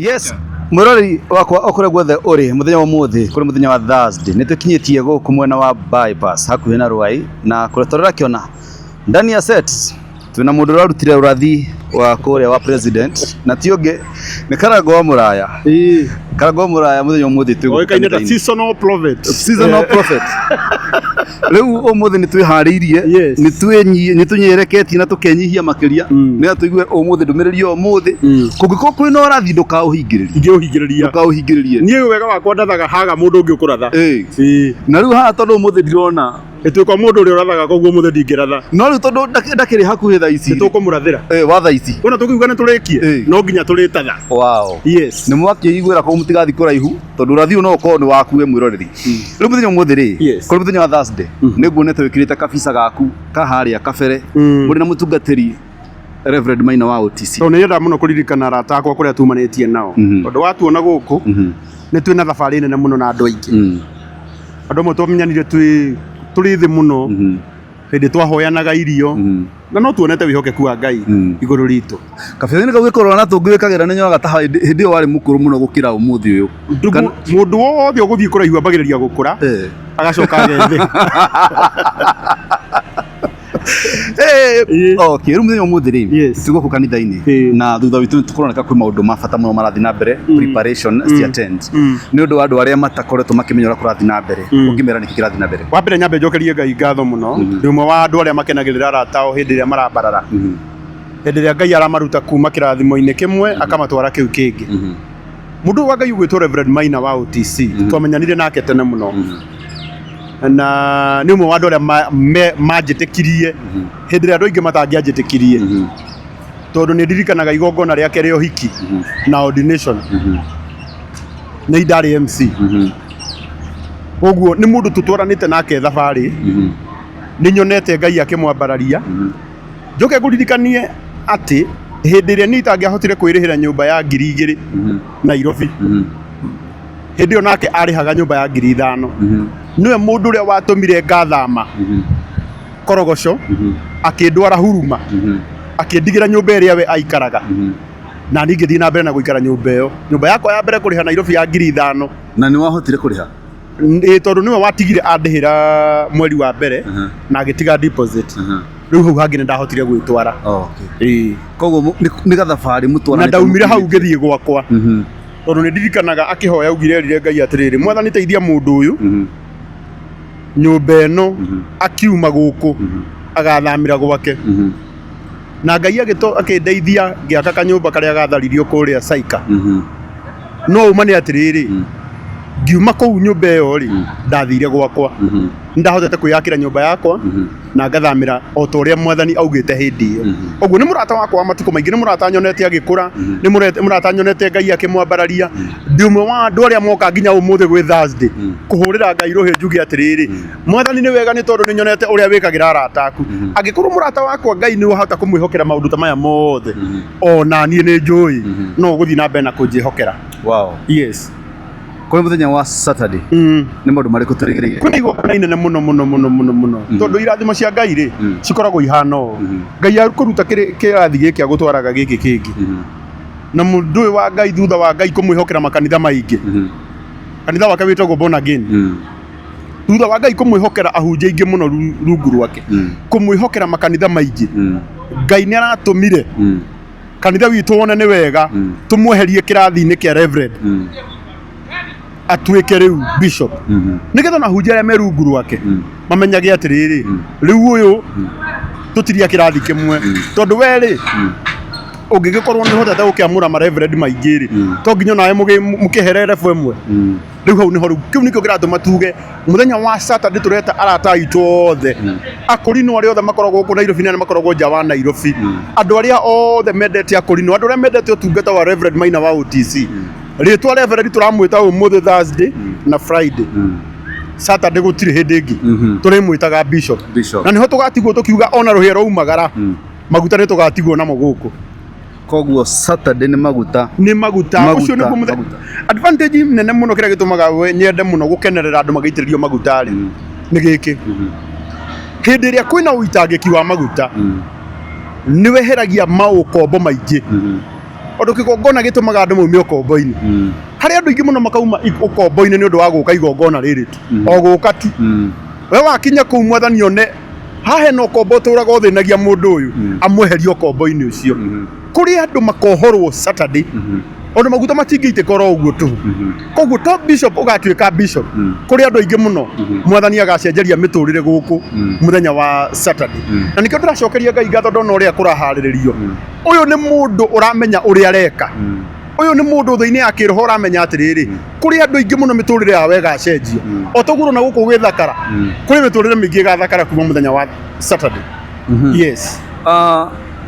Yes, mwiroreri wakwa o kũrĩa guothe ũrĩ mũthenya wa ũmũthĩ kũrĩ mũthenya wa Thursday nĩ tũkinyĩtie gũkũ mwena wa bypass hakuhĩ na Rwai na kũrĩa tũrakiona ndani ya set twĩna mũndũ ũrarutire ũrathi wa kũrĩa wa president na ti ũngĩ nĩ Karango wa Mũraya. Karango wa Mũraya, mũthenya ũmũthĩ twĩ gũkũ Oĩkaine ta kanitha-inĩ. Seasonal prophet. Seasonal prophet. Rĩu ũmũthĩ nĩ twĩharĩirie, nĩ tũnyereketie na tũkenyihia makĩria nĩgetha tũigue ũmũthĩ ndũmĩrĩri ya ũmũthĩ. Kũngĩkorwo kwĩna ũrathi, ndũkaũhingĩrĩrie. Ingĩũhingĩrĩria. Ndũkaũhingĩrĩrie. Niĩ wega wakwa ndathaga haga mũndũ ũngĩ ũkũratha. Ĩĩ. Na rĩu haha tondũ ũmũthĩ ndirona Ĩtuĩka mũndũ ũrĩa ũrathaga, koguo ũmũthĩ ndingĩratha. No rĩu tondũ ndakĩrĩ hakuhĩ thaa ici. Nĩ tũkũmũrathĩra. Ĩĩ, wa thaa ici. Ona tũkiuga nĩ tũrĩkie, no nginya tũrĩtatha. Nĩ mwakĩiguĩra kũu, mũtigathiĩ kũraihu tondũ ũrathi ũyũ no ũkorwo nĩ waku we mwĩroreri. Rĩu mũthenya ũmũthĩ rĩ, kũrĩ mũthenya wa Thursday, nĩ nguonete wĩkĩrĩte kabica gaku ka harĩa kabere mũrĩ na mũtungatĩri Reverend Maina wa OTC. Tondũ nĩ nyendaga mũno kũririkana arata akwa kũrĩa tumanĩtie nao. Tondũ watuona gũkũ, nĩ twĩna thabarĩ nene mũno na andũ aingĩ. Andũ amwe twamenyanire twĩ tũrĩ thĩ mũno, hĩndĩ twahoyanaga irio, na no tuonete wĩhokeku wa Ngai igũrũ ritũ. Kabica-inĩ kau gĩkorwo na tũngĩwĩkagĩra nĩ nyonaga ta hĩndĩ ĩyo warĩ mũkũrũ mũno gũkĩra ũmũthĩ ũyũ. Ndugu, mũndũ wothe ũgũthiĩ kũraihu ambagĩrĩria gũkũra, agacoka agethĩ. Okay, rĩu mũthenya ũmũthĩ rĩ, twĩ gũkũ kanitha-inĩ na thutha witũ nĩ tũkũroneka kwĩ maũndũ ma bata mũno marathiĩ na mbere, preparation cia tent. Nĩ ũndũ wa andũ arĩa matakoretwo makĩmenya ũrĩa kũrathiĩ na mbere, ũngĩmera nĩkĩ kĩrathiĩ na mbere? Wa mbere nyambe njokerie Ngai ngatho mũno. Ndĩ ũmwe wa andũ arĩa makenagĩrĩra arata ao hĩndĩ ĩrĩa marambarara, hĩndĩ ĩrĩa Ngai aramaruta kuma kĩrathimo-inĩ kĩmwe akamatwara kĩu kĩngĩ. Mũndũ ũyũ wa Ngai ũgwĩtwo Reverend Maina wa OTC, twamenyanire nake tene mũno na nĩ ũmwe wa andũ arĩa manjĩtĩkirie hĩndĩ ĩrĩa andũ aingĩ matangĩanjĩtĩkirie, tondũ nĩ ndirikanaga igongona rĩake rĩa ũhiki na ordination nĩ ndarĩ MC. Koguo nĩ mũndũ tũtwaranĩte nake thabarĩ, nĩ nyonete Ngai akĩmwambararia. Njoke ngũririkanie atĩ hĩndĩ ĩrĩa niĩ itangĩahotire kwĩrĩhĩra nyũmba ya 2000 Nairobi, hĩndĩ ĩyo nake arĩhaga nyũmba ya 5000. Nĩwe mũndũ ũrĩa watũmire ngathama Korogoco, akĩndwara Huruma, akĩndigĩra nyũmba ĩrĩa we aikaraga, na niĩ ngĩthiĩ na mbere na gũikara nyũmba ĩyo, nyũmba yakwa ya mbere kũrĩha Nairobi ya 5000. Na nĩ wahotire kũrĩha? Ĩĩ, tondũ nĩwe watigire andĩhĩra mweri wa mbere na agĩtiga deposit. Rĩu hau hangĩ nĩ ndahotire gwĩtwara. Ĩĩ. Koguo nĩ gathabarĩ mũtwaranĩte. Na ndaumire hau ngĩthiĩ gwakwa, tondũ nĩ ndirikanaga akĩhoya augire erire Ngai atĩrĩrĩ, "Mwathani, teithia mũndũ ũyũ nyũmba ĩno akiuma gũkũ agathamĩra gwake." Na Ngai akĩndeithia ngĩaka kanyũmba karĩa gatharirio kũrĩa Saika. No ũma nĩ atĩrĩrĩ, ngiuma kũu nyũmba ĩyo rĩ, ndathire gwakwa, nĩ ndahotete kwĩyakĩra nyũmba yakwa na ngathamĩra o ta ũrĩa Mwathani augĩte hĩndĩ ĩyo. Ũguo nĩ mũrata wakwa wa matukũ maingĩ, nĩ mũrata nyonete agĩkũra, nĩ mũrata nyonete Ngai akĩmwambararia. Ndĩ ũmwe wa andũ arĩa moka nginya ũmũthĩ gwĩ Thursday kũhũrĩra Ngai rũhĩ njuge atĩrĩrĩ, "Mwathani, nĩ wega nĩ tondũ nĩ nyonete ũrĩa wĩkagĩra arata aku." Angĩkorwo mũrata wakwa Ngai nĩ wahota kũmwĩhokera maũndũ ta maya mothe, ona niĩ nĩ njũĩ no ũgũthiĩ na mbere na kũnjĩhokera. Kũrĩ mũthenya wa Saturday, nĩ maũndũ marĩkũ tũrĩgĩrĩire? Kwĩna igongona inene mũno mũno mũno mũno mũno, tondũ irathimo cia Ngai rĩ, cikoragwo ihana ũũ. Ngai akũruta kĩrathi gĩkĩ agũtwaraga gĩkĩ kĩngĩ. Na mũndũ ũyũ wa Ngai, thutha wa Ngai kũmwĩhokera makanitha maingĩ, kanitha wake wĩtagwo Born Again, thutha wa Ngai kũmwĩhokera ahunjia aingĩ mũno rungu rwake, kũmwĩhokera makanitha maingĩ, Ngai nĩ aratũmire kanitha witũ wone nĩ wega tũmweherie kĩrathi-inĩ kĩa reverend, atuĩke rĩu bishop, nĩgetha ona ahunjia arĩa me rungu rwake mamenyage atĩrĩrĩ, rĩu ũyũ tũtiria kĩrathi kĩmwe, tondũ we rĩ, ũngĩgĩkorwo nĩ ũhotete gũkĩamũra ma reverend maingĩ rĩ, to nginya onawe mũkĩhere level ĩmwe. Rĩu hau nĩho rĩu kĩu nĩkĩo kĩratũma tuge mũthenya wa Saturday tũreta arata aitũ othe, akũrinũ arĩa othe makoragwo gũkũ Nairobi na arĩa makoragwo nja wa Nairobi, andũ arĩa othe mendete akũrinũ, andũ arĩa mendete ũtungata wa Reverend Maina wa OTC. Rĩtwa Reverend tũramwĩta ũmũthĩ Thursday na Friday. Saturday gũtirĩ hĩndĩ ĩngĩ tũrĩmwĩtaga bishop. Bishop. Na nĩho tũgatigwo tũkiuga ona rũhĩa rwaumagara, maguta nĩ tũgatigwo namo gũkũ. Koguo Saturday nĩ maguta. Nĩ maguta. Maguta, ũcio nĩguo maguta. Advantage nene mũno kĩrĩa gĩtũmaga we nyende mũno gũkenerera andũ magĩitĩrĩrio maguta rĩ, nĩ gĩkĩ: hĩndĩ ĩrĩa kwĩna ũitangĩki wa maguta, nĩ weheragia maũkombo maingĩ. Tondũ kĩgongona gĩtũmaga andũ maume ũkombo-inĩ. Harĩ andũ aingĩ mũno makauma ũkombo-inĩ nĩ ũndũ wa gũka igongona rĩrĩ tu. O gũka tu. We wakinya kũu mwathani one haha hena ũkombo ũtũraga ũthĩnagia mũndũ ũyũ, amweherie ũkombo-inĩ ũcio. Kũrĩ andũ makohorwo Saturday. Ona maguta matingĩitĩka oro ũguo tũhũ. Koguo to bishop ũgatuĩka bishop. Kũrĩ andũ aingĩ mũno mwathani agacenjeria mĩtũrĩre gũkũ mũthenya wa Saturday. Na nĩkĩo ndĩracokeria Ngai ngatho ndona ũrĩa kũraharĩrĩrio. Ũyũ nĩ mũndũ ũramenya ũrĩa areka. Ũyũ nĩ mũndũ thĩ-inĩ ya kĩroho ũramenya atĩrĩrĩ, kũrĩ andũ aingĩ mũno mĩtũrĩre yao ĩgacenjia. O toguo ũrona gũkũ gũgĩthakara, kũrĩ mĩtũrĩre mĩingĩ ĩgathakara kuma mũthenya wa Saturday. Yes.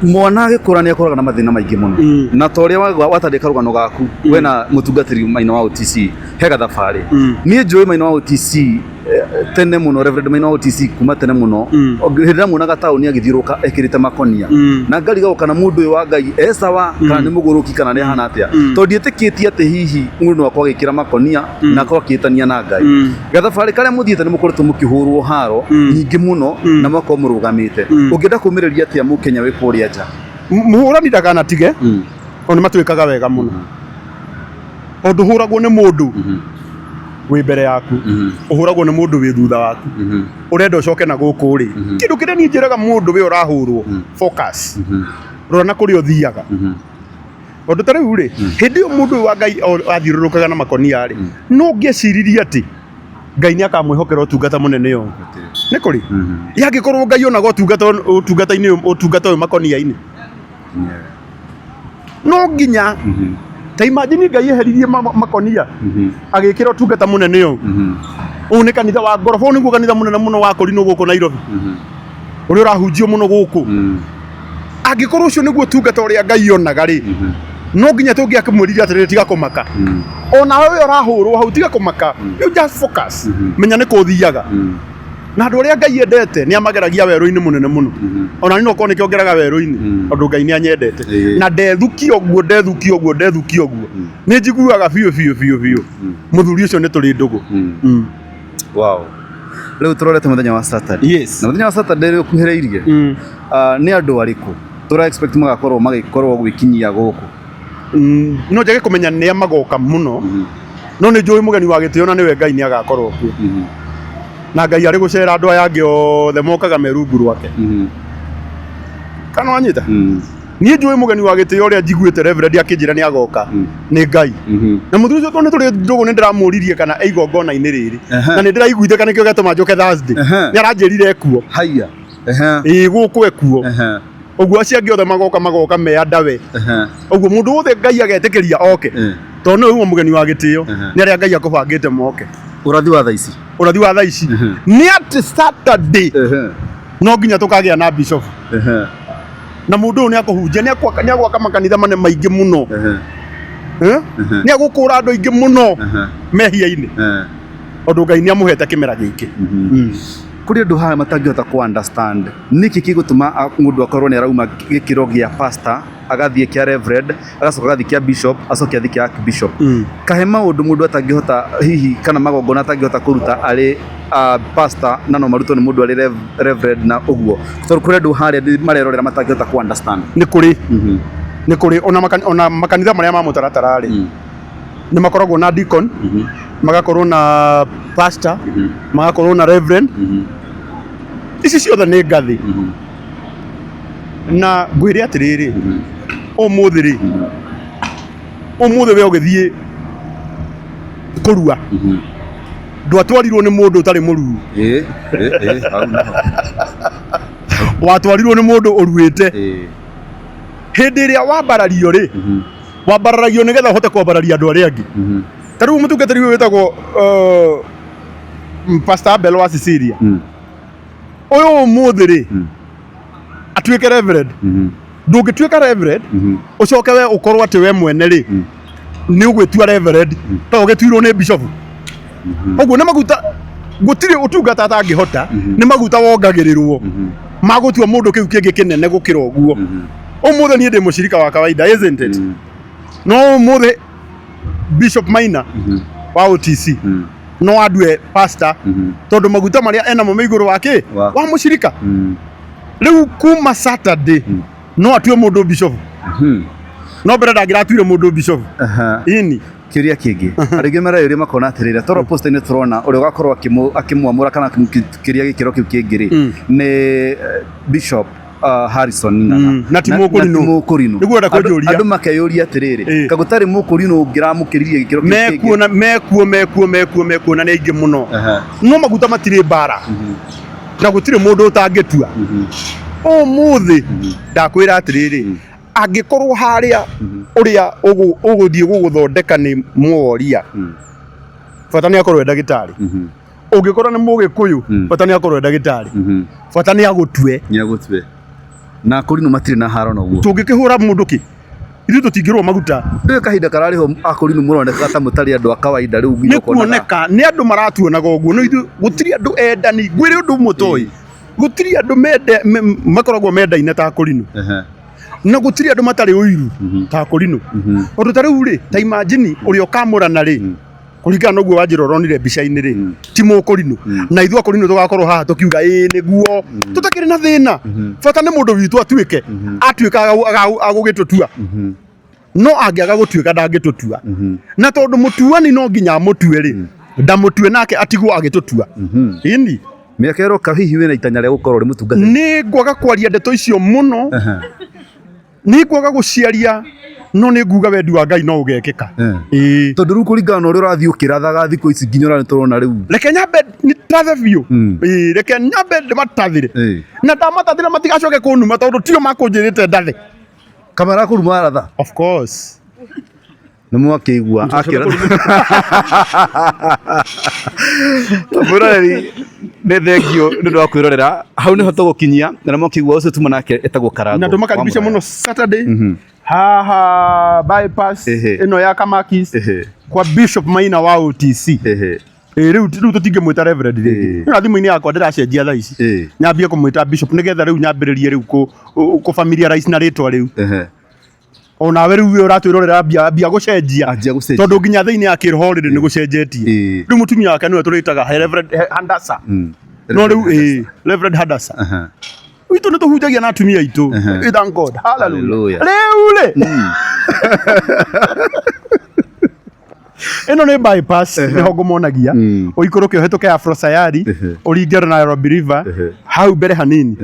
Mwana agĩkũra nĩ akoraga na mathĩna maingĩ mũno. Na ta ũrĩa watandĩka rũgano gaku, we na mũtungatĩri Maina wa OTC he gathabarĩ. Niĩ njũĩ Maina wa OTC tene mũno, Reverend Maina wa OTC kuma tene mũno. Hĩndĩ ndĩramuonaga taũni agĩthiũrũrũka ekĩrĩte makonia. Na ngarigagwo kana mũndũ ũyũ wa Ngai e sawa, kana nĩ mũgũrũki, kana nĩ ahana atĩa. Tondũ ndiĩtĩkĩtie atĩ hihi mũndũ no akorwo agĩkĩra makonia na akorwo akĩĩtania na Ngai. Gathabarĩ karĩa mũthiĩte nĩ mũkoretwo mũkĩhũrwo haro nyingĩ mũno na mũgakorwo mũrũgamĩte. Ũngĩenda kũmĩrĩria atĩa mũkenya wĩ kũrĩa nja? Mũhũrani ndakanatige, tondũ nĩ matwĩkaga wega mũno. Tondũ ndũhũragwo nĩ mũndũ wĩ mbere yaku, ũhũragwo nĩ mũndũ wĩ thutha waku. Ũrenda ũcoke na gũkũ rĩ, kĩndũ kĩrĩa niĩ njĩraga mũndũ we ũrahũrwo, focus. Rora na kũrĩa ũthiaga. Tondũ ta rĩu rĩ, hĩndĩ ĩyo mũndũ ũyũ wa Ngai athiũrũrũkaga na makonia rĩ, no ũngĩeciririe atĩ Ngai nĩ akamwĩhokera ũtungata mũnene ũũ. Nĩ kũrĩ? Ĩ angĩkorwo Ngai onaga ũtungata ũtungata-inĩ ũtungata ũyũ makonia-inĩ? No nginya ta imagine Ngai eheririe makonia agĩkĩra ũtungata mũnene ũũ. Ũyũ nĩ kanitha wa ngoroba, ũyũ nĩguo kanitha mũnene mũno wa Korinũ gũkũ Nairobi. Ũrĩa ũrahunjio mũno gũkũ. Angĩkorwo ũcio nĩguo ũtungata ũrĩa Ngai onaga rĩ, no nginya tũngĩakĩmwĩrire atĩrĩrĩ, tiga kũmaka. Ona we ũrahũrwo hau, tiga kũmaka. You just focus. Menya nĩ kũ ũthiaga. Na andũ arĩa Ngai endete nĩ amageragia werũ-inĩ mũnene mũno. Ona niĩ no korwo nĩkĩo ngeraga werũ-inĩ, tondũ Ngai nĩ anyendete. Na ndethukia ũguo, ndethukia ũguo, ndethukia ũguo. Nĩ njiguaga biũ biũ biũ biũ. Mũthuri ũcio nĩ tũrĩ ndũgũ. Wow. Rĩu tũrorete mũthenya wa Saturday. Yes. Na mũthenya wa Saturday rĩ ũkuhĩrĩirie. Nĩ andũ arĩkũ tũra expect magakorwo magĩkorwo gwĩkinyia gũkũ? No njage kũmenya nĩa magoka mũno, no nĩ njũĩ mũgeni wa gĩtĩo na nĩwe Ngai nĩ agakorwo kuo. Na Ngai arĩ gũcera andũ aya angĩ othe mokaga me rungu rwake. Kana wanyita? Niĩ njũĩ mũgeni wa gĩtĩo ũrĩa njiguĩte Reverend akĩnjĩra nĩ agoka nĩ Ngai. Na mũthuri ũcio tondũ nĩ tũrĩ ndũgũ nĩ ndĩramũririe kana e igongona-inĩ rĩrĩ. Na nĩ ndĩraiguite kana nĩkĩo gĩatũma njũke Thursday. Nĩ aranjĩrire ekuo. Haiya. Ĩĩ gũkũ ekuo. Ũguo acio angĩ othe magoka magoka me andawe. Ũguo mũndũ wothe Ngai agetĩkĩria oke. Tondũ nĩwe uma mũgeni wa gĩtĩo. Nĩ arĩa Ngai akũbangĩte moke. Ũrathi wa thaa ici. Ũrathi wa thaa ici nĩ atĩ Saturday no nginya tũkagĩa na bishop. Na mũndũ ũyũ nĩ akũhunjia, nĩ agwaka makanitha mane maingĩ mũno. Nĩ agũkũra andũ aingĩ mũno mehia-inĩ. Tondũ Ngai nĩ amũhete kĩmera gĩkĩ. Kũrĩ andũ haha matangĩhota kũ understand nĩkĩ gĩgũtũma mũndũ akorwo nĩ arauma gĩkĩro gĩa pastor agathiĩ kĩa reverend agacoka agathiĩ kĩa bishop acoke athiĩ kĩa archbishop. Kahe maũndũ mũndũ atangĩhota hihi kana magongona atangĩhota kũruta arĩ pastor na no marutwo nĩ mũndũ arĩ reverend na ũguo. Tondũ kũrĩ andũ harĩa marerorera matangĩhota kũ understand. Nĩ kũrĩ. Nĩ kũrĩ ona makanitha marĩa ma mũtaratara rĩ, nĩ makoragwo na deacon, magakorwo na pastor, magakorwo na reverend. Ici ciothe nĩ ngathĩ. Na ngwĩre atĩrĩrĩ, ũmũthĩ rĩ, ũmũthĩ we ũgĩthiĩ kũrua, ndwatwarirwo nĩ mũndũ ũtarĩ mũruu. Hau naho. Watwarirwo nĩ mũndũ ũruĩte. Hĩndĩ ĩrĩa wambarario rĩ, wambararagio nĩgetha ũhote kwambararia andũ arĩa angĩ. Ta rĩu mũtungatĩri ũyũ wĩtagwo Pastor Abel wa Cecilia. Ũyũ ũmũthĩ rĩ, atuĩke reverend. Ndũngĩtuĩka reverend, ũcoke we ũkorwo atĩ we mwene rĩ, nĩ ũgwĩtua reverend, to ũgĩtuirwo nĩ bishop. Ũguo nĩ maguta, gũtirĩ ũtungata atangĩhota, nĩ maguta wongagĩrĩrwo magũtua mũndũ kĩu kĩngĩ kĩnene gũkĩra ũguo. Ũmũthĩ niĩ ndĩ mũcirika wa kawaida, isn't it? No ũmũthĩ Bishop Maina wa OTC no andue pastor, tondũ maguta marĩa enamo me igũrũ wa kĩ? Wa mũcirika. Rĩu kuma Saturday no atue mũndũ bishop. No mbere ndangĩratuire mũndũ bishop. Aha. Ini. Kĩũria kĩngĩ, arĩngĩ mareyũria makona atĩrĩrĩ, toro posta-inĩ tũrona ũrĩa ũgakorwo akĩmwamũra kana akĩmũkĩria gĩkĩro kĩu kĩngĩ rĩ nĩ Bishop Harrison Ng'ang'a. Na ti Mũkũrinũ. Na ti Mũkũrinũ. Nĩguo enda kũnjũria. Andũ makeyũria atĩrĩrĩ, kagũtarĩ Mũkũrinũ ũngĩramũkĩririe gĩkĩro kĩu kĩngĩ. Mekuona mekuo mekuo mekuo mekuo na nĩ aingĩ mũno. No maguta matirĩ mbara. Na gũtirĩ mũndũ ũtangĩtua. Ũmũthĩ ndakwĩra atĩrĩrĩ, angĩkorwo harĩa ũrĩa ũgũthiĩ gũgũthondeka nĩ mworia, bata nĩ akorwo e ndagĩtarĩ. Ũngĩkorwo nĩ mũgĩkũyũ, bata nĩ akorwo e ndagĩtarĩ. Bata nĩ agũtue. Nĩ agũtue. Na Akũrinũ matirĩ na haro na ũguo. Tũngĩkĩhũra mũndũ kĩ? Ithuĩ tũtingĩrwo maguta. Ndũĩ kahinda kararĩ ho Akũrinũ mũronekaga ta mũtarĩ andũ a kawaida rĩu nginya Nĩ kuoneka nĩ andũ maratuonaga ũguo, no ithuĩ gũtirĩ andũ endani. Ngwĩre ũndũ ũmwe toĩ, gũtirĩ andũ makoragwo mendaine ta Akũrinũ. Na gũtirĩ andũ matarĩ ũiru ta Akũrinũ. Tondũ ta rĩu rĩ, ta imagine ũrĩa ũkamũrana rĩ, kũringana na ũguo wanjĩra ũronire mbica-inĩ rĩ, ti Mũkũrinũ. Na ithuĩ Akũrinũ tũgakorwo haha tũkiuga ĩĩ nĩguo, tũtakĩrĩ na thĩna. Bata nĩ mũndũ witũ atuĩke, atuĩka agũgĩtũtua. No angĩaga gũtuĩka ndangĩtũtua. Na tondũ mũtuani no nginya amũtue rĩ, ndamũtue nake atigwo agĩtũtua. Ĩni. Mĩaka ĩroka hihi wĩna itanya rĩa gũkorwo ũrĩ mũtungatĩri? Nĩ ngwaga kwaria ndeto icio mũno. Nĩ ngwaga gũciaria, no nĩ nguga wendi wa Ngai no ũgekĩka. Ĩĩ. Tondũ rĩu kũringana na ũrĩa ũrathiĩ ũkĩrathaga thikũ ici nginya ũrĩa tũrona rĩu. Reke nyambe nĩtathe biũ. Ĩĩ, reke nyambe ndĩmatathĩre. Na ndamatathĩra matigacoke kũnuma tondũ tio makũnjĩrĩte ndathe. Kamera kũruma waratha? Of course. Nĩ mwakĩigua akĩra. Mwĩroreri, nĩ thengio nĩ ũndũ wa kwĩrorera. Hau nĩho tũgũkinyia na nĩ mwakĩigua ũcio tuma nake etagwo Karango. Na tũmakaribisha mũno Saturday. Haha bypass ĩno ya Kamakis kwa Bishop Maina wa OTC. Rĩu rĩu tũtingĩmwĩta Reverend rĩngĩ. Na thimũ-inĩ yakwa ndĩracenjia thaa ici. Nyambie kũmwĩta Bishop nĩgetha rĩu nyambĩrĩrie rĩu kũ familiarize na rĩtwa rĩu. Onawe rĩu we ũratwĩrorera ambia gũcenjia. Tondũ nginya thĩinĩ ya kĩroho rĩrĩ nĩ gũcenjetie. Rĩu mũtumia wake nĩwe tũrĩtaga Reverend Handasa. No rĩu Reverend Handasa. Witũ nĩ tũhunjagia na atumia aitũ. Thank God. Hallelujah. Rĩu rĩ. Ĩno nĩ bypass nĩho ngũmonagia. Ũikũrũke ũhĩtũke Afro Sayari, ũringe Nairobi River, hau mbere hanini.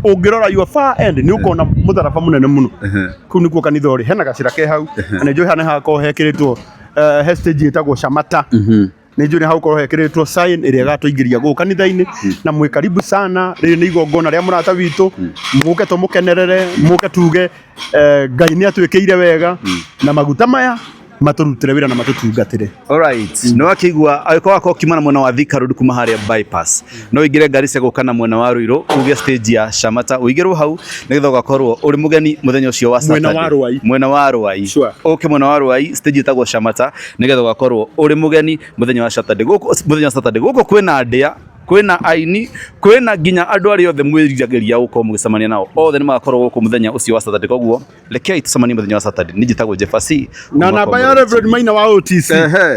Ũngĩrora your far end nĩ ũkona mũtharaba mũnene mũno. Kũu nĩkuo kanitha ũrĩ. Hena gacĩra ke hau. Na nĩ njũĩ haha nĩ hakoragwo hekĩrĩtwo he stage ĩtagwo Shamata. Nĩ njũĩ nĩ hagũkorwo hekĩrĩtwo sign ĩrĩa ĩgatũingĩria gũkũ kanitha-inĩ. Na mwĩ karibu sana. Rĩrĩ nĩ igongona rĩa mũrata witũ. Mũke tũmũkenerere, mũke tuge Ngai nĩ atwĩkĩire wega na maguta maya matũrutĩre wĩra na matũtungatĩre. Alright. Nĩ wakĩigua angĩkorwo wakorwo ũkiuma na mwena wa Thika Road kuma harĩa bypass no ũingĩre ngari cia gũka na mwena wa Ruiru uge stage ya Shamata ũingĩrwo hau nĩgetha ũgakorwo ũrĩ mũgeni mũthenya ũcio wa Mwena wa Saturday. Ruai. Mwena wa Ruai. Sure. Ũke mwena wa Ruai stage ĩtagwo Shamata nĩgetha ũgakorwo ũrĩ mũgeni mũthenya wa Saturday. Gũkũ mũthenya wa Saturday gũkũ kwĩna ndĩa, kwĩna aini, kwĩna nginya andũ arĩa othe mwĩriragĩria gũkorwo mũgĩcemania nao othe nĩ magakorwo gũkũ mũthenya ũcio wa Saturday. Koguo rekei tũcemanie mũthenya wa Saturday. Niĩ njĩtagwo Jeff C. Na namba ya Reverend Maina wa OTC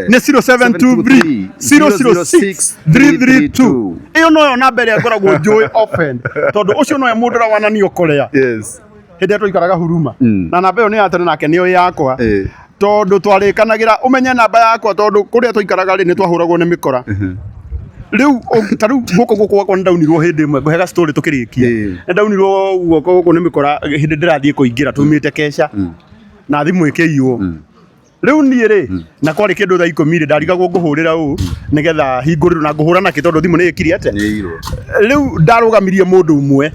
nĩ 0723 006 332. Ĩyo noyo namba ĩrĩa ngoragwo njũĩ often tondũ ũcio nowe mũndũ ũrĩa wananiokorea. Yes. Hĩndĩ ĩrĩa twaikaraga Huruma. Na namba ĩyo nĩ ya tene nake nĩyo yakwa. Tondũ twarĩkanagĩra ũmenye namba yakwa tondũ kũrĩa twaikaraga rĩ nĩ twahũragwo nĩ mĩkora. Rĩu ta rĩu guoko gũkũ gwakwa nĩ ndaunirwo hĩndĩ ĩmwe ngũhe ga story tũkĩrĩkia. Nĩ ndaunirwo guoko gũkũ nĩ mĩkora hĩndĩ ndĩrathiĩ kũingĩra tumĩte keca na thimũ ĩkĩiywo. Rĩu niĩ rĩ na kwarĩ kĩndũ thaa ikũmi rĩ ndarigagwo ngũhũrĩra ũ nĩgetha hingũrĩrwo na ngũhũra nakĩ tondũ thimũ nĩ ĩkire atĩa. Rĩu ndarũgamirie mũndũ ũmwe.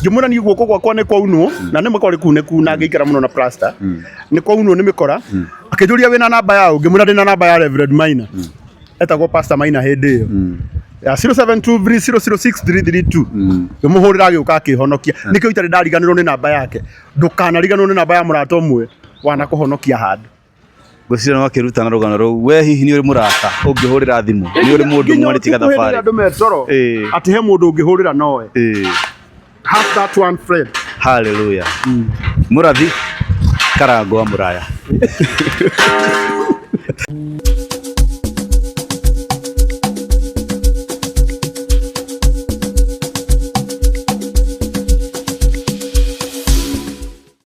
Ngĩmwĩra niĩ guoko gwakwa nĩ kwaunwo na nĩ kwarĩ kunĩku na ngĩikara mũno na plaster. Nĩ kwaunwo nĩ mĩkora. Akĩnjũria wĩna namba ya ũ, ngĩmwĩra ndĩna namba ya Reverend Maina. Etagwo Pastor Maina hĩndĩ ĩyo. Ya 0723 006 332. Ngĩmũhũrĩra agĩũka akĩhonokia. Nĩkĩo itarĩ ndariganĩrwo nĩ namba yake. Ndũkanariganĩrwo nĩ namba ya mũrata ũmwe wanakũhonokia handũ. Ngwĩciria nĩ wakĩruta na rũgano rũu. We hihi nĩ ũrĩ mũrata ũngĩhũrĩra thimũ? Nĩ ũrĩ mũndũ Nginya mwarĩtie ũtukũ hĩndĩ ĩrĩa gathabarĩ? andũ me toro atĩ he mũndũ ũngĩhũrĩra nowe. Have that one friend. Hallelujah. Mũrathi Karango wa Mũraya.